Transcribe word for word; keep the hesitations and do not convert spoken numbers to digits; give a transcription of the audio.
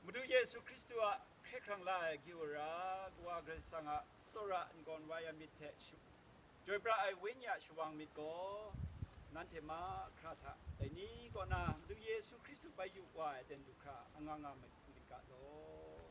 Madu Yesu Hkristu a hkye hkrang la ai Gyu Wara, Kawa Karai Kasang a tsawra n-gawn wa ya myit hte shu-, chyoi pra ai Wenyi a shawang myit gaw, nanhte mahkra hta dai ni kaw na Madu Yesu Hkristu bai yu wa ai aten du hkra anga nga myit ga law.